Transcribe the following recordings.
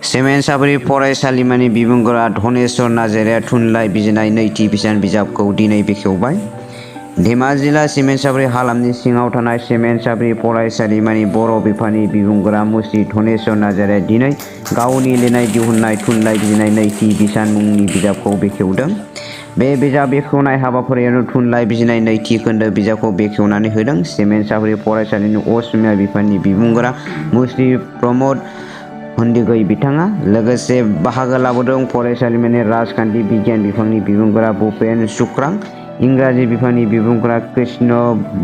सेमेन्साबारि फरायसालिमानि बिबुंगोरा धनेस्वर नार्जारिया थुनलाइ बिजिरनाय नैथि बिसान बिजाबखौ दिनै बेखेवबाय। धेमाजि जिल्ला सेमेन्साबारि हालामनि सिङाव थानाय सेमेन्साबारि फरायसालिमानि बर' बिफाननि बिबुंगोरा मुस्रि धनेस्वर नार्जारिया दिनै गावनि लिरनाय दिहुननाय थुनलाइ बिजिरनाय नैथि बिसान मुंनि बिजाबखौ बेखेवदों। बे बिजाब बेखेवनाय हाबाफारियाव थुनलाइ बिजिरनाय नैथि खोन्दो बिजाबखौ बेखेवनानै होदों। सेमेन्साबारि फरायसालिनि असमिया बिफाननि बिबुंगोरा मुस्रि प्रमद हन्दिगै बिथाङा लोगोसे बाहागो लाबोदों फरायसालिमानि राजखान्थि बिगियान बिफाननि बिबुंगोरा भुपेन सुख्रां, इंराजि बिफाननि बिबुंगोरा कृष्ण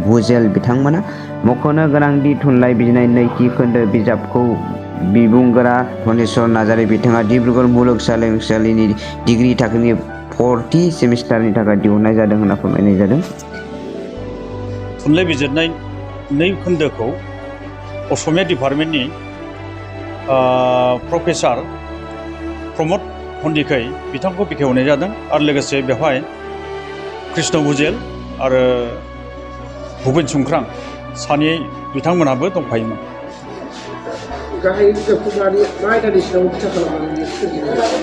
भुजेल बिथांमोना। मख'नो गोनांदि थुनलाइ बिजिरनाय नैथि खोन्दो बिजाबखौ बिबुंगोरा धनेस्वर नार्जारि बिथाङा डिब्रुगड़ मुलुगसोलोंसालिनि डिग्री थाखोनि 4थि सेमिस्टारनि थाखाय दिहुननाय जादों होनना फोरमायनाय जादों। थुनलाइ बिजिरनाय नै खोन्दोखौ असमिया डिपार्टमेन्टनि प्रफेसार प्रमद हन्दिकै बिथांखौ बेखेवनाय जादों आरो लोगोसे बेवहाय कृष्ण भुजेल आरो भुपेन सुख्रां सानै बिथांमोनाबो दंफायोमोन।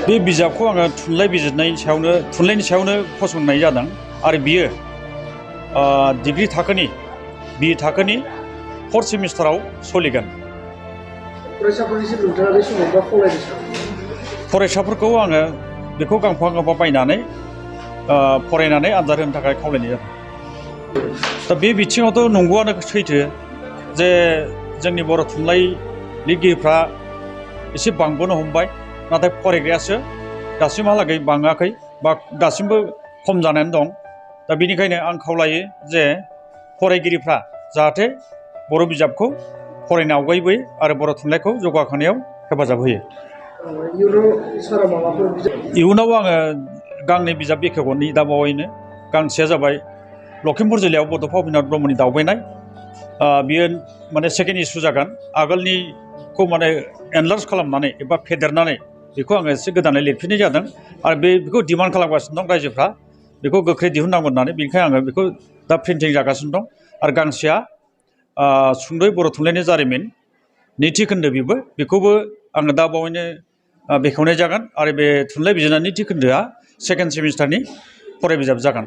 बे बिजाबखौ आङो थुनलाइनि सायावनो फसंनाय जादों आरो बियो डिग्री थाखोनि बि थाखोनि 4th सेमिस्टाराव सोलिगोन। फरायसाफोरखौ आङो बेखौ गांफा गांफा बायनानै फरायनानै आनजाद होनो थाखाय खावलायनाय जादों। दा बे बिथिङावथ' नंगौआनो सैथो जे जोंनि बर' थुनलाइ लिरगिरिफ्रा एसे बांबोनो हमबाय, नाथाय फरायग्रायासो दासिमहालागै बाङाखै बा दासिमबो खम जानानै दं। दा बेनिखायनो आं खावलायो जे फरायगिरिफ्रा जाहाथे बर' बिजाबखौ फरायनो आवगायबोयो आरो बर' थुनलाइखौ जौगाखांनायाव हेफाजाब होयो। इयुनाव आङो गांनै बिजाब बेखेवगोन दा बावैनो। गांसेया जाबाय लखिमपुर जिल्लायाव बड'फा उपेन्द्रनाथ ब्रह्मनि दावबायनाय। बियो माने सेकेन्ड इस्यु जागोन। आगोलनिखौ माने एनलार्ज खालामनानै एबा फेदेरनानै बेखौ आङो एसे गोदानै लिरफिननाय जादों आरो बेखौ डिमान्ड खालामगासिनो दं रायजोफ्रा, बेखौ गोख्रै दिहुननांगोन होननानै। बेनिखायनो आङो बेखौ दा प्रिन्टिं जागासिनो दं। आरो गांसेया सुंद'यै बर' थुनलाइनि जारिमिन नैथि खोन्दो, बेखौबो आङो दा बावैनो बेखेवनाय जागोन आरो बे थुनलाइ बिजिरनाय नैथि खोन्दोआ 2nd सेमिस्टारनि फराय बिजाब जागोन।